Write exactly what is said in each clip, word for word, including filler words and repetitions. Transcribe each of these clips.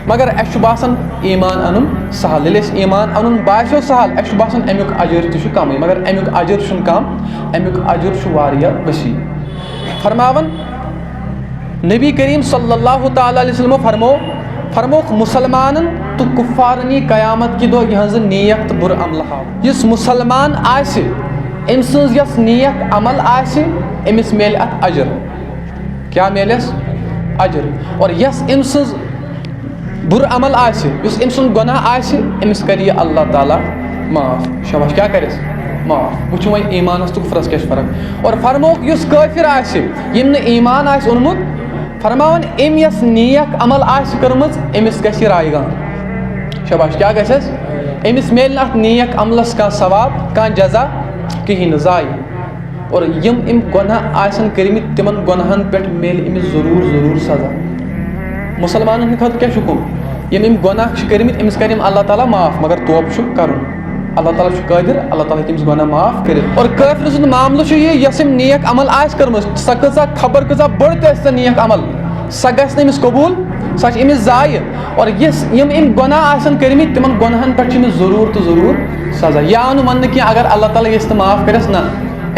مگر اَسہِ چھُ باسان ایمان اَنُن سہل۔ ییٚلہِ اَسہِ ایمان اَنُن باسیو سہل، اَسہِ چھُ باسان اَمیُک اجر تہِ چھُ کمٕے، مگر اَمیُک اجر چھُنہٕ کم، اَمیُک اجر چھُ واریاہ وسیع۔ فرماوان نبی کریم صلی اللہ تعالیٰ علیہ وسلم فرمو، فرموکھ، مسلمانن تہٕ کفارن یی قیامت کہِ دۄہ یِہنٛزٕ نیک تہٕ بُرٕ عملہٕ ہاونہٕ۔ یُس مسلمان آسہِ، أمۍ سٕنٛز یۄس نیک عمل آسہِ، أمِس میلہِ اَتھ اجر۔ کیٛاہ میلٮ۪س؟ اجر۔ اور یۄس أمۍ سٕنٛز بُرٕ عمل آسہِ، یُس أمۍ سُنٛد گۄناہ آسہِ، أمِس کَرِ یہِ اللہ تعالیٰ معاف۔ شاباش، کیٛاہ کَرٮ۪س؟ معاف۔ وٕچھِو وۄنۍ ایٖمانَس تہٕ کُفرَس کیٛاہ چھِ فرق۔ اور فرمووُکھ، یُس کٲفِر آسہِ، ییٚمۍ نہٕ ایٖمان آسہِ اوٚنمُت، فرماوان، أمۍ یۄس نیک عمل آسہِ کٔرمٕژ، أمِس گژھِ یہِ رایگان۔ شاباش، کیٛاہ گژھٮ۪س؟ أمِس میلہِ نہٕ اَتھ نیک عملَس کانٛہہ ثواب، کانٛہہ جزا کِہیٖنۍ نہٕ، ضایع۔ اور یِم أمۍ گۄناہ آسن کٔرمٕتۍ، تِمن گۄناہن پٮ۪ٹھ میلہِ أمِس ضروٗر، ضروٗر سزا۔ مُسلمانن ہٕنٛدِ خٲطرٕ کیٛاہ چھُ حُکُم؟ یِم أمۍ گۄناہ چھِ کٔرمٕتۍ، أمِس کرِ یِم اللہ تعالیٰ معاف، مگر توبہٕ چھُ کرُن۔ اللہ تعالیٰ چھُ قٲدِر، اللہ تعالیٰ ہیٚکہِ أمِس گۄناہ معاف کٔرِتھ۔ اور کٲفرٕ سُنٛد معاملہٕ چھُ یہِ، یۄس أمۍ نیک عمل آسہِ کٔرمٕژ، سۄ کۭژاہ، خبر کۭژاہ بٔڑ تہِ ٲسۍ تن نیک عمل، سۄ گژھِ نہٕ أمِس قبوٗل، سۄ چھِ أمِس ضایع۔ اور یِس، یِم أمۍ گۄناہ آسن کٔرمٕتۍ، تِمن گۄناہن پٮ۪ٹھ چھِ أمِس ضروٗر تہٕ ضروٗر سزا۔ یہِ آو نہٕ وننہٕ کینٛہہ، اگر اللہ تعالیٰ یژھِ تہٕ معاف کرٮ۪س، نہ،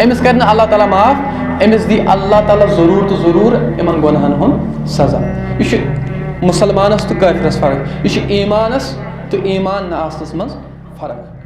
أمِس کرِ نہٕ اللہ تعالیٰ معاف، أمِس دی اللہ تعالیٰ ضروٗر تہٕ ضروٗر یِمن گۄناہن ہُنٛد سزا۔ یہِ چھُ مُسلمانس تہٕ کٲفرس فرق، یہِ چھُ ایٖمانس تہٕ ایٖمان نہٕ آسنس منٛز فرق۔